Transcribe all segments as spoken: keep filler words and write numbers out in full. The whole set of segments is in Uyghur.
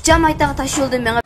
كۇچا مايتاغ تاش يولىدىن مېڭىپ،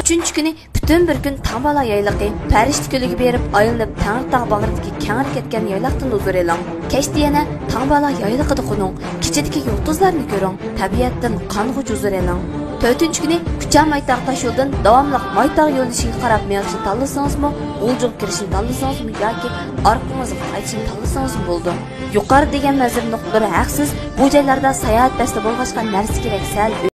ئۈچىنچى كۈنى پۈتۈن بىر كۈن تاڭبالا يايلىقى، پەرىشتە كۆلىگە بېرىپ ئايلىنىپ، تەڭرىتاغ باغرىدىكى كەڭرى كەتكەن يايلاقتىن ھۇزۇر ئېلىڭ. كەچتە يەنە تاڭبالا يايلىقىدا قونۇڭ، كېچىدىكى يۇلتۇزلارنى كۆرۈڭ، تەبىئەتتىن قانغۇچە ھۇزۇر ئېلىڭ. تۆتىنچى كۈنى كۇچا مايتاغ تاش يولىدىن داۋاملىق مايتاغ يۆنىلىشىگە قاراپ مېڭىشنى تاللىسىڭىزمۇ، غۇلجىغا كىرىشنى تاللىسىڭىزمۇ ياكى ئارقىڭىزغا قايتىشنى تاللىسىڭىزمۇ بولىدۇ. يۇقىرىدا دېگەن مەنزىرە نۇقتىلىرى ھەقسىز، بۇ جايلاردا ساياھەت پەسلى بولغاچقا نەرسە كېرەك سەل